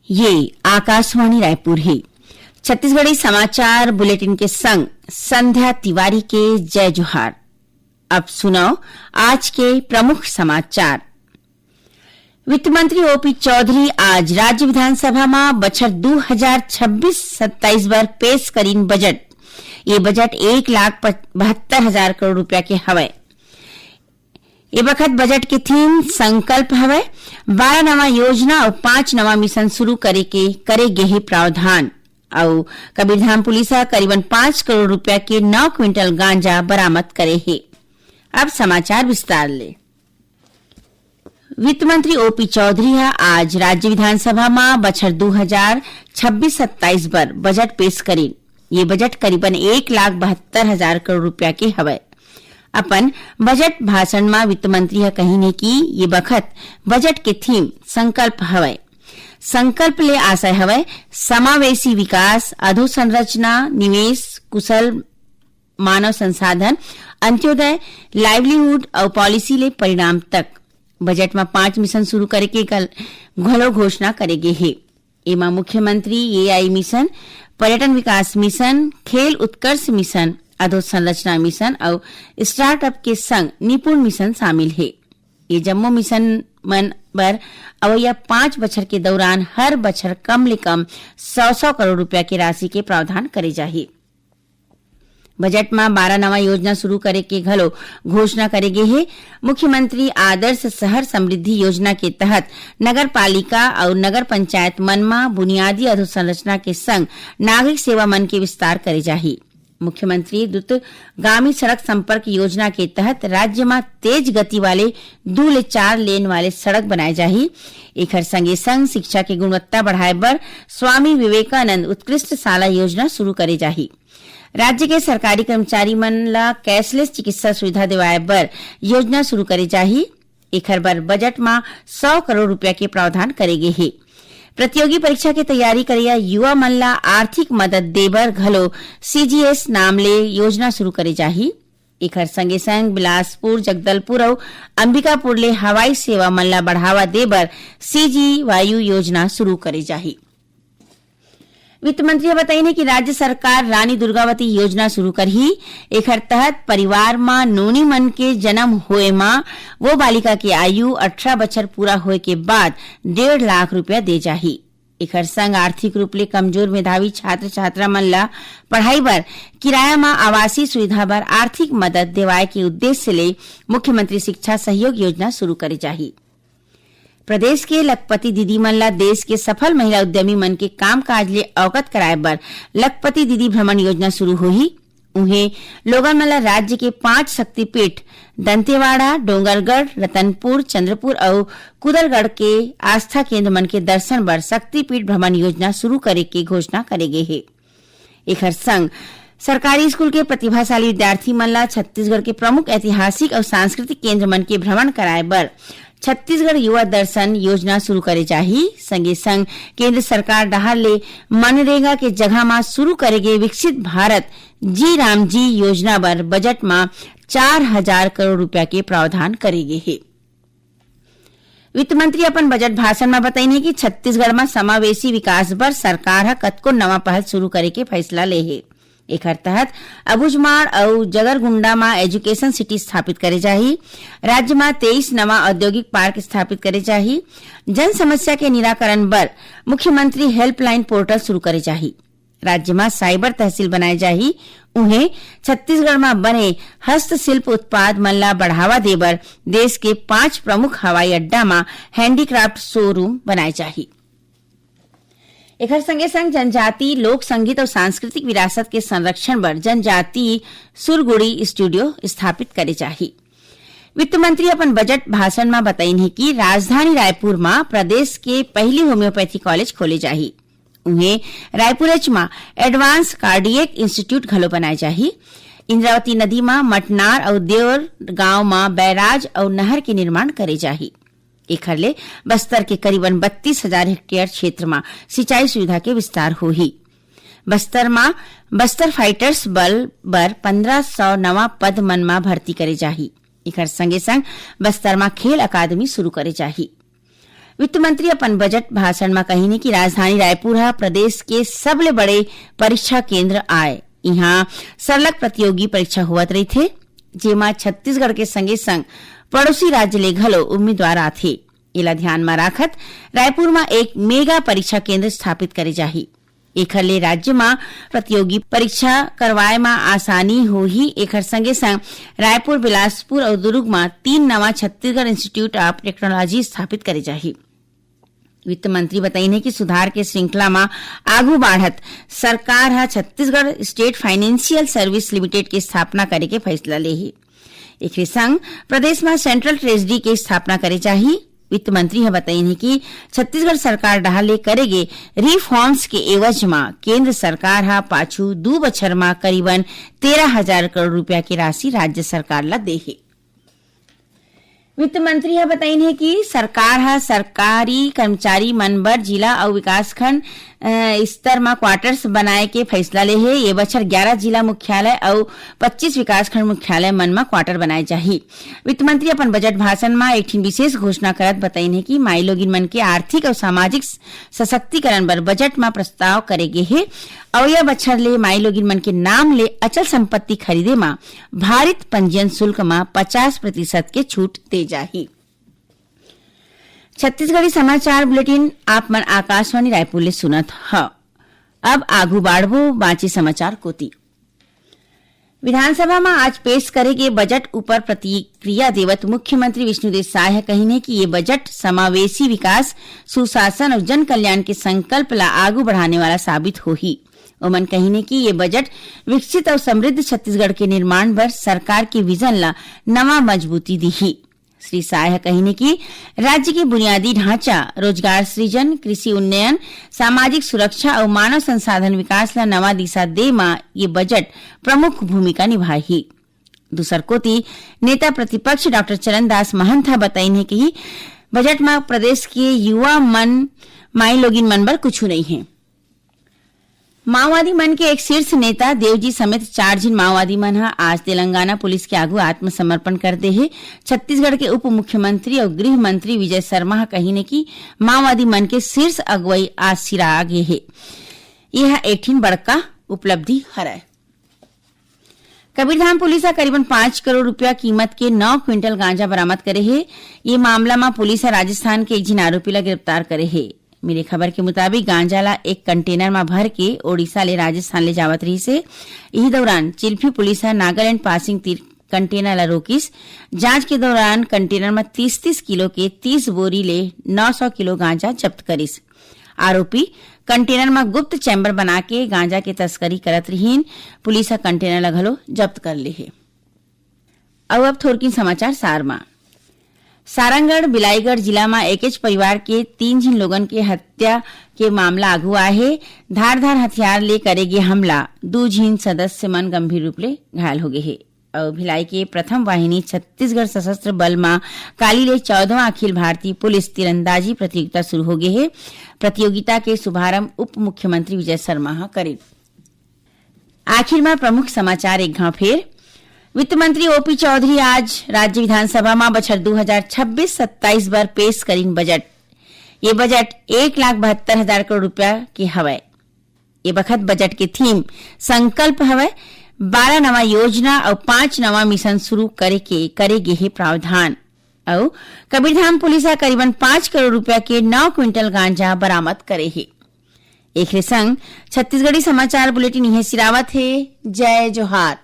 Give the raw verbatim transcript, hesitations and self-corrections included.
ये आकाशवाणी रायपुर हे। छत्तीसगढ़ी समाचार बुलेटिन के संग संध्या तिवारी के जय जोहार। अब सुनव आज के प्रमुख समाचार। वित्त मंत्री ओपी चौधरी आज राज्य विधानसभा म बछर दू हजार छब्बीस सत्ताईस बर पेश करिन बजट। ये बजट एक लाख बहत्तर हजार करोड़ रुपया के हवय। ए बखत बजट के थीम संकल्प हवय, बारह नवा योजना अउ पांच नवा मिशन शुरू करे के करे गे हे प्रावधान। अउ कबीरधाम पुलिस ह करीबन पांच करोड़ रुपया के नौ क्विंटल गांजा बरामद करे हे। अब समाचार विस्तार ले। वित्त मंत्री ओपी चौधरी ह आज राज्य विधानसभा म बछर दू हजार छब्बीस सत्ताईस बर बजट पेश करिन। ये बजट करीबन एक लाख बहत्तर हजार करोड़ रुपया के हवय। अपन बजट भाषण म वित्त मंत्री ह कहिन हे कि ये बखत बजट के थीम संकल्प हवय। संकल्प ले आशय हवय समावेशी विकास, अधोसंरचना, निवेश, कुशल मानव संसाधन, अंत्योदय, लाइवलीहुड अउ पॉलिसी ले परिणाम तक। बजट म पांच मिशन शुरू करे के घल-, घलो घोषणा करे गे हे। एमा मुख्यमंत्री एआई मिशन, पर्यटन विकास मिशन, खेल उत्कर्ष मिशन, अधोसंरचना मिशन अउ स्टार्टअप के संग निपुण मिशन शामिल हे। ये जम्मो मिशन मन बर अवइया पांच बछर के दौरान हर बछर कम ले कम सौ सौ करोड़ रुपया के राशि के प्रावधान करे जाही। बजट म बारह नवा योजना शुरू करे के घलो घोषणा करे गे हे। मुख्यमंत्री आदर्श शहर समृद्धि योजना के तहत नगर पालिका अउ नगर पंचायत मन म बुनियादी अधोसंरचना के संग नागरिक सेवा मन के विस्तार करे जाही। मुख्यमंत्री द्रुतगामी सड़क संपर्क योजना के तहत राज्य म तेज गति वाले दू ले चार लेन वाले सड़क बनाए जाही। एखर संगे संग शिक्षा के गुणवत्ता बढ़ाए बर स्वामी विवेकानंद उत्कृष्ट शाला योजना शुरू करे जाही। राज्य के सरकारी कर्मचारी मन ला कैशलेस चिकित्सा सुविधा देवाए बर योजना शुरू करे जाही। एखर बर बजट म सौ करोड़ रुपया के प्रावधान करे गे हे। प्रतियोगी परीक्षा के तैयारी करइया युवा मन ला आर्थिक मदद दे बर घलो सीजीएस नाम ले योजना शुरू करे जाही। एखर संगे संग बिलासपुर, जगदलपुर अउ अंबिकापुर ले हवाई सेवा मन ला बढ़ावा दे बर सीजी वायु योजना शुरू करे जाही। वित्त मंत्री ह बताइन हे कि राज्य सरकार रानी दुर्गावती योजना शुरू करही। एखर तहत परिवार म नोनी मन के जन्म होए म वो बालिका के आयु अठारह बछर पूरा होए के बाद डेढ़ लाख रुपया दे जाही। एखर संग आर्थिक रूप ले कमजोर मेधावी छात्र छात्रा मन ल पढ़ाई बर किराया म आवासीय सुविधा बर आर्थिक मदद देवाए के उद्देश्य ले मुख्यमंत्री शिक्षा सहयोग योजना शुरू करे जाही। प्रदेश के लखपति दीदी मन ला देश के सफल महिला उद्यमी मन के कामकाज ले अवगत कराए बर लखपति दीदी भ्रमण योजना शुरू होही। उहें, लोगन मन ला राज्य के पांच शक्तिपीठ दंतेवाड़ा, डोंगरगढ़, रतनपुर, चंद्रपुर अउ कुदरगढ़ के आस्था केंद्र मन के दर्शन बर शक्तिपीठ भ्रमण योजना शुरू करे के घोषणा करे गे हे। एखर संग सरकारी स्कूल के प्रतिभाशाली विद्यार्थी मन ला छत्तीसगढ़ के प्रमुख ऐतिहासिक अउ सांस्कृतिक केंद्र मन के भ्रमण कराए बर छत्तीसगढ़ युवा दर्शन योजना शुरू करे जाही। संगे संग केंद्र सरकार डहार ले मनरेगा के जगह म शुरू करे गे विकसित भारत जी राम जी योजना बर बजट म चार हजार करोड़ रुपया के प्रावधान करे गे हे। वित्त मंत्री अपन बजट भाषण म बताइन हे कि छत्तीसगढ़ म समावेशी विकास बर सरकार ह कतको नवा पहल शुरू करे के फैसला ले हे। एखर तहत अबुझमाड़ अउ जगरगुंडा म एजुकेशन सिटी स्थापित करे जाही। राज्य म तेईस नवा औद्योगिक पार्क स्थापित करे जाही। जन समस्या के निराकरण बर मुख्यमंत्री हेल्पलाइन पोर्टल शुरू करे जाही। राज्य म साइबर तहसील बनाए जाही। उहें, छत्तीसगढ़ म बने हस्तशिल्प उत्पाद मन ला बढ़ावा दे बर देश के पांच प्रमुख हवाई अड्डा म हैंडीक्राफ्ट शोरूम बनाए जाही। एखर संगे संग जनजाति लोक संगीत अउ सांस्कृतिक विरासत के संरक्षण बर जनजाति सुरगुड़ी स्टूडियो स्थापित करे जाही। वित्त मंत्री अपन बजट भाषण म बताइन हे कि राजधानी रायपुर म प्रदेश के पहली होम्योपैथी कॉलेज खोले जाही। उहें, रायपुर एच म एडवांस कार्डियक इंस्टीट्यूट घलो बनाए जाही। इंद्रावती नदी म मटनार अउ देवर गांव म बैराज अउ नहर के निर्माण करे जाही। एखर ले बस्तर के करीबन बत्तीस हजार हेक्टेयर क्षेत्र म सिंचाई सुविधा के विस्तार होही। बस्तर म बस्तर फाइटर्स बल बर पंद्रह सौ नवा पद मन म भर्ती करे जाही। एखर संगे संग बस्तर म खेल अकादमी शुरू करे जाही। वित्त मंत्री अपन बजट भाषण म कहिन हे कि राजधानी रायपुर ह प्रदेश के सबले बड़े परीक्षा केंद्र आय। इहां सरलग प्रतियोगी परीक्षा होवत रहिथे, जेमा छत्तीसगढ़ के संगे संग पड़ोसी राज्य ले घलो उम्मीदवार आथे। एला ध्यान म राखत रायपुर म एक मेगा परीक्षा केंद्र स्थापित करे जाही। एखर ले राज्य म प्रतियोगी परीक्षा करवाए म आसानी होही। एखर संगे संग रायपुर, बिलासपुर अउ दुर्ग म तीन नवा छत्तीसगढ़ इंस्टीट्यूट ऑफ टेक्नोलॉजी स्थापित करे जाही। वित्त मंत्री बताइन हे कि सुधार के श्रृंखला म आगू बाढ़त सरकार ह Chhattisgarh state financial service limited के स्थापना करे के फैसला लेही। एखरे संग प्रदेश म सेंट्रल ट्रेजरी के स्थापना करे जाही। वित्त मंत्री ह बताइन हे कि छत्तीसगढ़ सरकार डहार ले करे गे रिफॉर्म्स के एवज म केंद्र सरकार ह पाछू दू बछर म करीबन तेरह हजार करोड़ रुपया के राशि राज्य सरकार ल दे हे। वित्त मंत्री ह बताइन हे कि सरकार ह सरकारी कर्मचारी मन बर जिला अउ विकासखंड, अ, स्तर म क्वार्टर्स बनाए के फैसला ले हे। ये बछर ग्यारह जिला मुख्यालय अउ पच्चीस विकासखंड मुख्यालय मन म क्वार्टर बनाए जाही। वित्त मंत्री अपन बजट भाषण म एक ठिन विशेष घोषणा करत बताइन हे कि माईलोगिन मन के आर्थिक अउ सामाजिक सशक्तिकरण बर बजट म प्रस्ताव करे गे हे। अवइया बछर ले माईलोगिन मन के नाम ले अचल संपत्ति खरीदे म भारित पंजीयन शुल्क म पचास प्रतिशत के छूट दे जाही। छत्तीसगढ़ी समाचार बुलेटिन आप मन आकाशवाणी रायपुर ले सुनत ह। अब आगू बाढ़बो बांचे समाचार कोति। विधानसभा म आज पेश करे गे बजट ऊपर प्रतिक्रिया देवत मुख्यमंत्री विष्णुदेव साय ह कहिन हे कि ये बजट समावेशी विकास, सुशासन अउ जन कल्याण के संकल्प ला आगू बढ़ाने वाला साबित होही। ओमन कहिन हे कि ये बजट विकसित अउ समृद्ध छत्तीसगढ़ के निर्माण बर सरकार के विजन ला नवा मजबूती दीही। श्री साय ह कहिन हे कि राज्य के बुनियादी ढांचा, रोजगार सृजन, कृषि उन्नयन, सामाजिक सुरक्षा अउ मानव संसाधन विकास ला नवा दिशा दे म ये बजट प्रमुख भूमिका निभाही। दूसर कोति, नेता प्रतिपक्ष डॉक्टर चरणदास महंत ह बताइन हे कि बजट म प्रदेश के युवा मन माईलोगिन मन बर कुछु नइ हे। माओवादी मन के एक शीर्ष नेता देवजी समेत चार झिन माओवादी मन ह आज तेलंगाना पुलिस के आगू आत्मसमर्पण कर दे हे। छत्तीसगढ़ के उप मुख्यमंत्री अउ गृह मंत्री विजय शर्मा ह कहिन हे कि माओवादी मन के शीर्ष अगुवई आज सिरा गे हे। यह एक ठिन बड़का उपलब्धि हरय। कबीरधाम पुलिस ह करीबन पाँच करोड़ रुपया कीमत के नौ क्विंटल गांजा बरामद करे हे। ये मामला म पुलिस ह राजस्थान के एक झिन आरोपी ला गिरफ्तार करे हे। मिले खबर के मुताबिक, गांजा ला एक कंटेनर म भर के ओडिशा ले राजस्थान ले जावत रहिस हे। इही दौरान चिल्फी पुलिस ह नागालैंड पासिंग तीर कंटेनर ला रोकिस। जांच के दौरान कंटेनर म तीस तीस किलो के तीस बोरी ले नौ सौ किलो गांजा जब्त करिस। आरोपी कंटेनर म गुप्त चैम्बर बना के गांजा के तस्करी करत रिहीन। पुलिस ह कंटेनर ला घलो जब्त कर ले हे। अउ अब थोरकिन समाचार सार म। सारंगढ़ बिलाईगढ़ जिला म एकेच परिवार के तीन झिन लोगन के हत्या के मामला आगू आए हे। धारदार हथियार ले करे गे हमला, दू झिन सदस्य मन गंभीर रूप ले घायल हो गे हे। अउ भिलाई के प्रथम वाहिनी छत्तीसगढ़ सशस्त्र बल म काली ले चौदहवां अखिल भारतीय पुलिस तीरंदाजी प्रतियोगिता शुरू हो गे हे। प्रतियोगिता के शुभारंभ उप मुख्यमंत्री विजय शर्मा ह करिन। आखिर म प्रमुख समाचार एक घांव फेर। वित्त मंत्री ओपी चौधरी आज राज्य विधानसभा म बछर दू हजार छब्बीस सत्ताईस बर पेश करिन बजट। ये बजट एक लाख बहत्तर हजार करोड़ रुपया के हवय। ये बखत बजट के थीम संकल्प हवय, बारह नवा योजना अउ पांच नवा मिशन शुरू करे के करे गे हे प्रावधान। अउ कबीरधाम पुलिस ह करीबन पाँच करोड़ रुपया के नौ क्विंटल गांजा बरामद करे हे। एखरे संग छत्तीसगढ़ी समाचार बुलेटिन इहें सिरावत हे। जय जोहार।